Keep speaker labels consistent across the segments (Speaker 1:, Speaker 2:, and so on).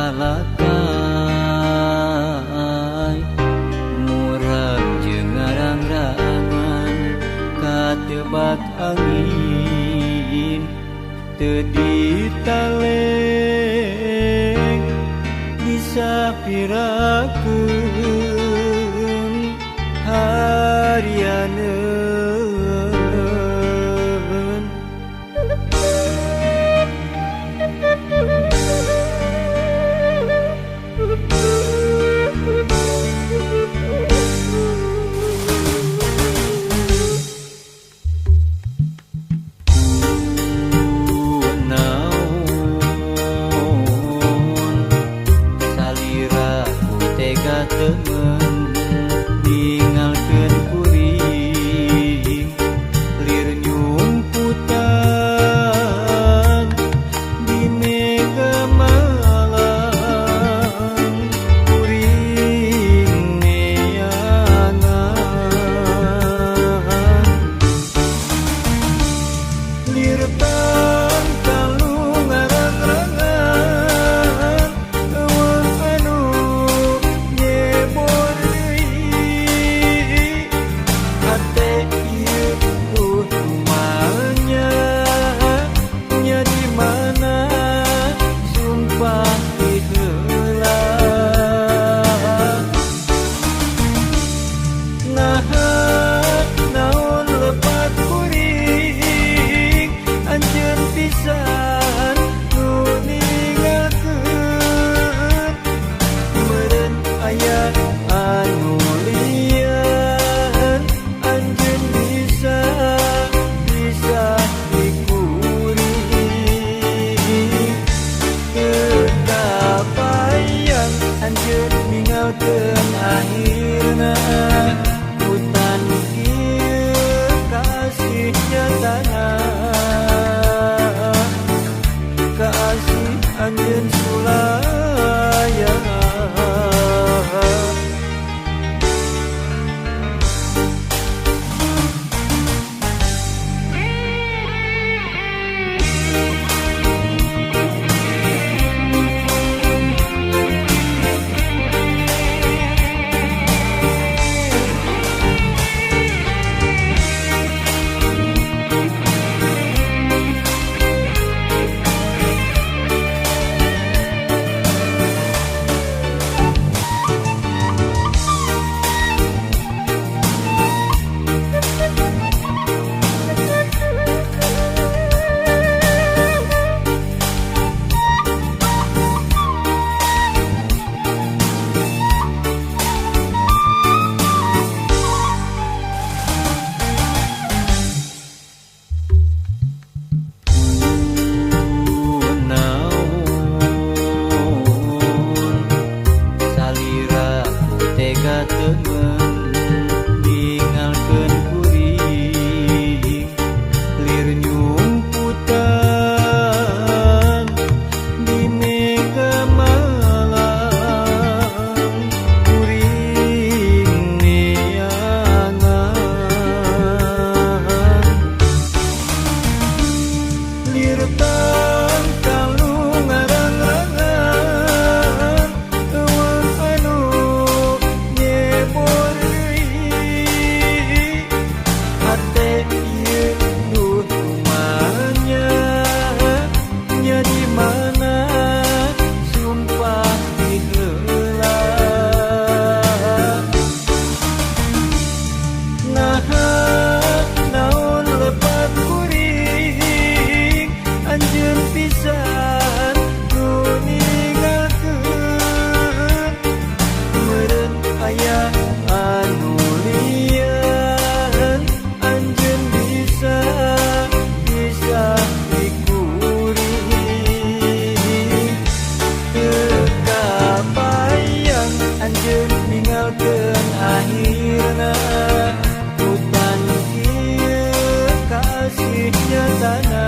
Speaker 1: Salakai murag jeung ngarang-rangan katebak angin teu ditaleng disapirakeun harianeun. Temen ninggalkeun kuring lir nyumputan di mega malam kuring neangan lir tangkalu ngarang-rangan eueuh anu nyebor deui hate ieu kutumanya nya di mana sumpah ti heula naha naon lepat kuring anjeun pisan nu ninggalkeun meureun aya anu lian anjeun bisa bisa dikuring teu kabayang anjeun ninggalkeun akhirna hutan ieu kasih nyatana kasih anjeun sulaya. Temen ninggalkeun kuring lir nyumputan di mega malam kuring neangan lir tangkalu ngarang-rangan eueuh anu nyebor deui hate ieu duh kumanya nya di mana sumpah ti heula naha naon lepat kuring anjeun pisan nu ninggalkeun meureun aya anu lian anjeun bisa bisa dikuring teu kabayang anjeun ninggalkeun akhirna hutan ieu kasih nyatana.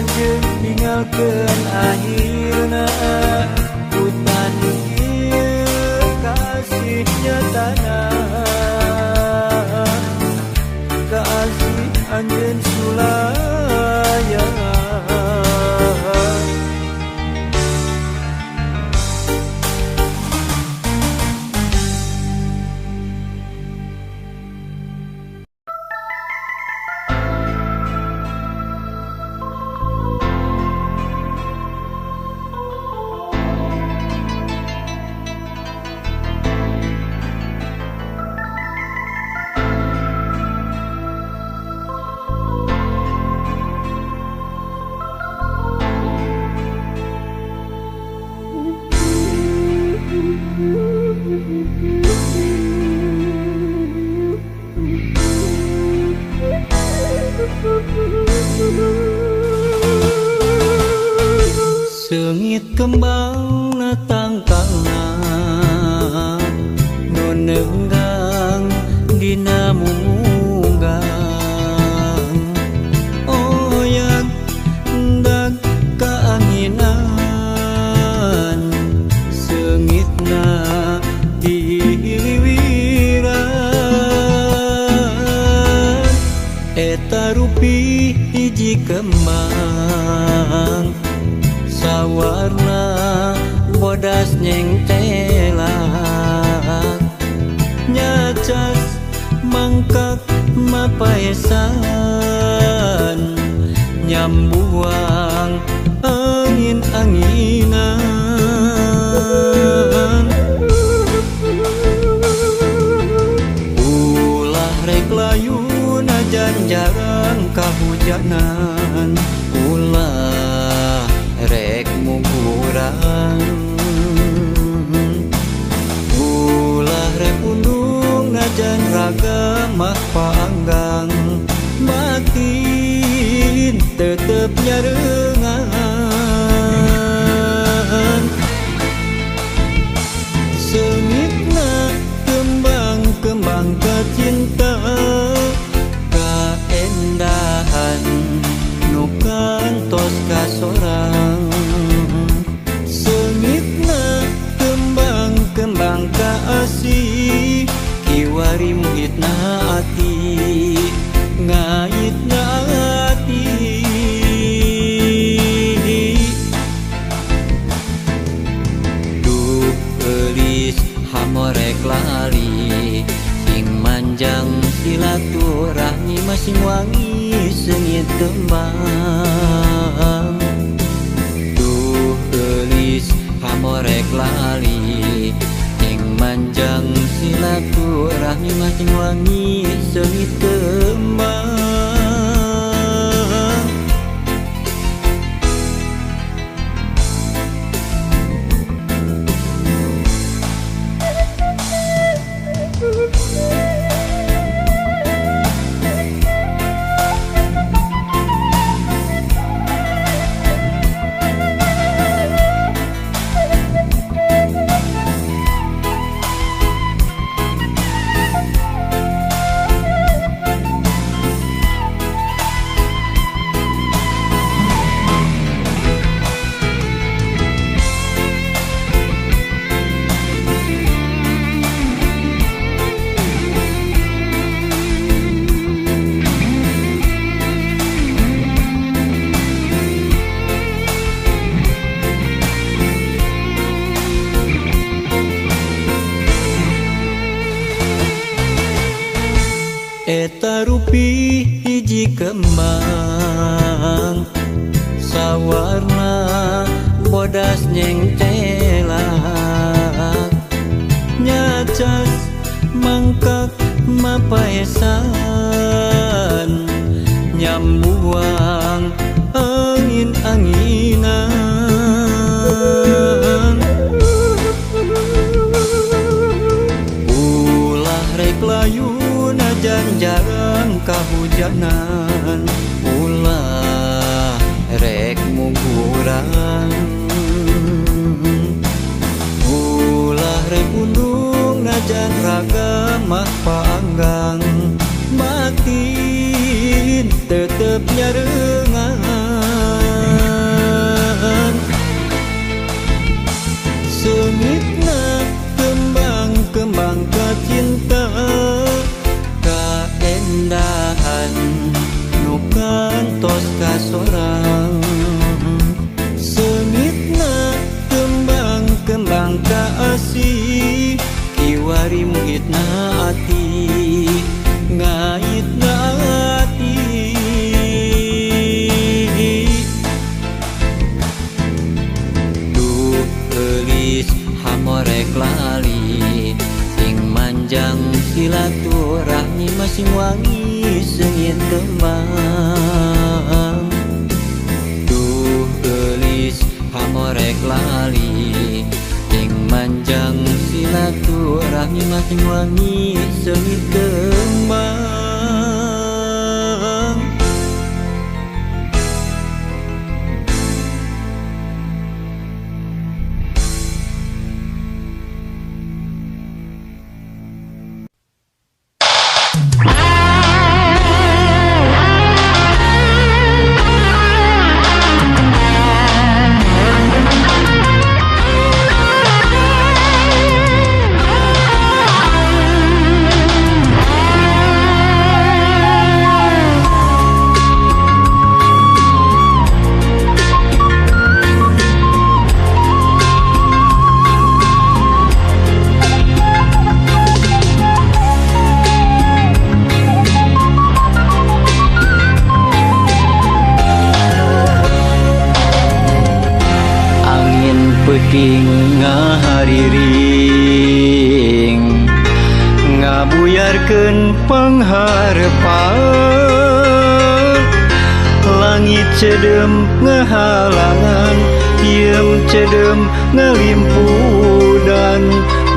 Speaker 1: anjeun ninggalkeun akhirna hutan ieu kasih nyatana kasih anjeun sulaya. Seungit kembang natangkalna nu neunggang dina munggang oyag ndag kaanginan seungitna diliwiran eta rupi hiji kembang sawarna bodas nyengtelak nyacas mangkak mapaesan nyambuang angin-anginan ulah rek layu najan jarang kahujanan ulah rek mungkurang ulah rek undung najan raga mah panggang batin tetep nyarengan seungitna kembang-kembang kacinta kaendahan nu kantos kasorang seungitna kembang-kembang kaasih kiwari muhitna ati ngaitna ati duh eulis hamorek lali sing manjang silaturahmi masing wangi seungit kembang duh eulis hamorek lali sing manjang silaturahmi masing wangi seungit kembang. Eta rupi hiji kembang sawarna bodas nyengtelak nyacas mangkak mapaesan nyambuang angin-anginan ulah rek layu najan jarang kahujanan ulah rek mungkurang ulah rek undung najan raga mah panggang batin tetep nyarengan. silaturahmi masing wangi seungit kembang. Duh geulis hamorek lali ing manjang silaturahmi masing wangi seungit kembang. Peuting ngahariring ngabuyarkeun pangharepan, langit cedem ngahalangan, hieum cedem ngalimpudan,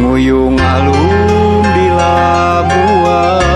Speaker 1: nguyung alum di Labuan.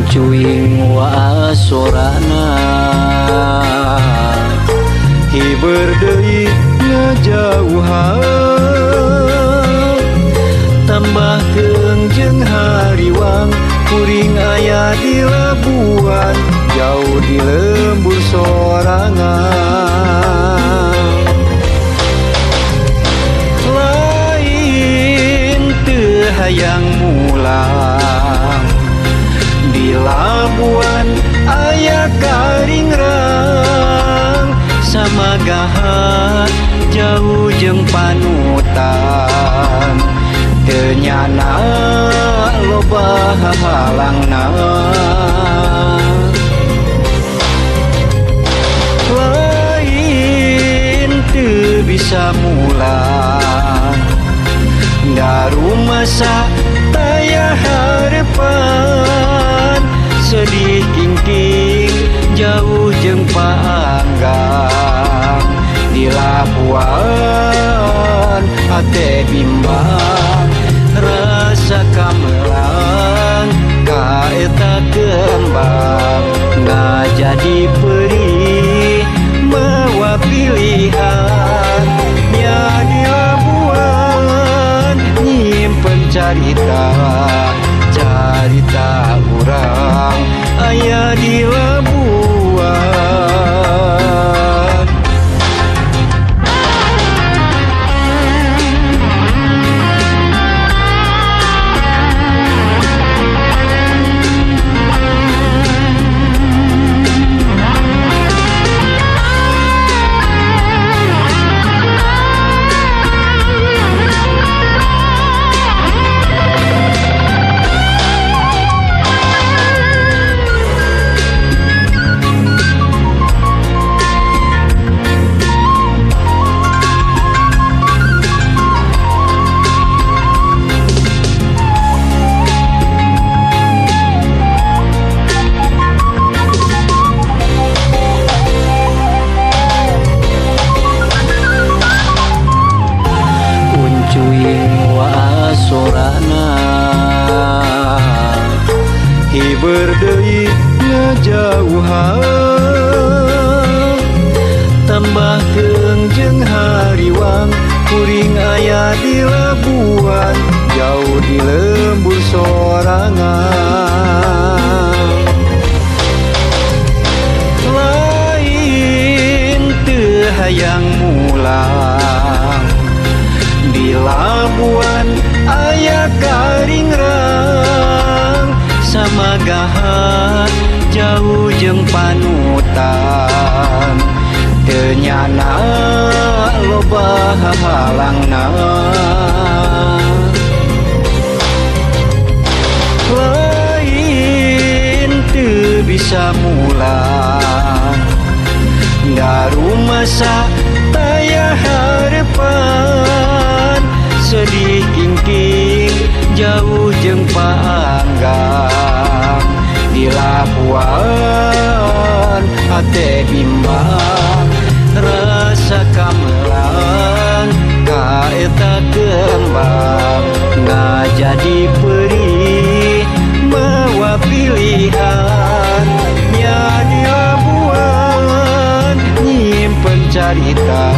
Speaker 1: Cuing waasorana hiber deui ngajauhan, tambah keung jeung hariwang kuring aya di Labuan jauh di lembur sorangan. Lain teu hayang mulang di Labuan aya karingrang, samagahan jauh jeung panutan, teu nyana loba hahalangna. Lain teu bisa mulang darumasa taya harepan, sedih kingking jauh jeung paanggang di Labuan hate bimbang, rasa kamelang ka eta kembang ngajadi perih mawa pilihan nya di Labuan nyimpen carita carita urang aya di Labuan. Cuing waasorana hiber deui ngajauhan, tambah keung jeung hariwang kuring aya di Labuan jauh di lembur sorangan. Lain teu hayang mulang di Labuan aya karingrang, samagahan jauh jeung panutan, teu nyana loba hahalangna. Lain teu bisa mulang Arumasa taya harepan sedih kingking jauh jeung paanggang di Labuan hate bimbang rasa kamelang ka eta kembang ngajadi perih mawa pilihan nya di Labuan nyimpen carita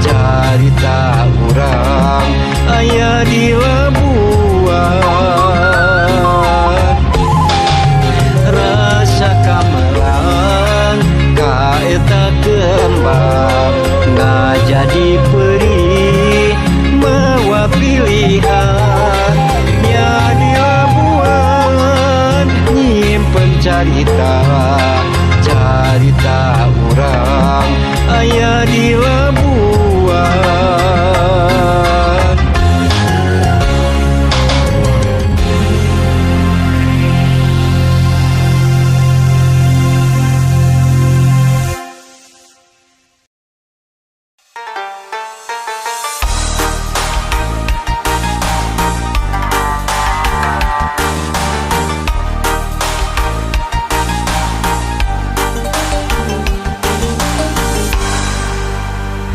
Speaker 1: carita urang aya di Labuan rasa kamelang ka eta kembang ngajadi perih mawa pilihan nya di Labuan nyimpen carita carita urang aya di Labuan.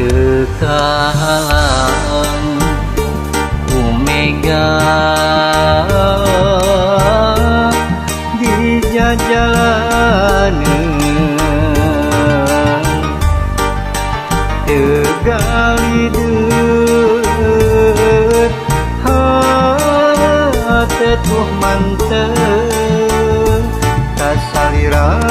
Speaker 1: Teu kahalang ku mega di jajalaneun teu galideut hate tuh mantep kasalira.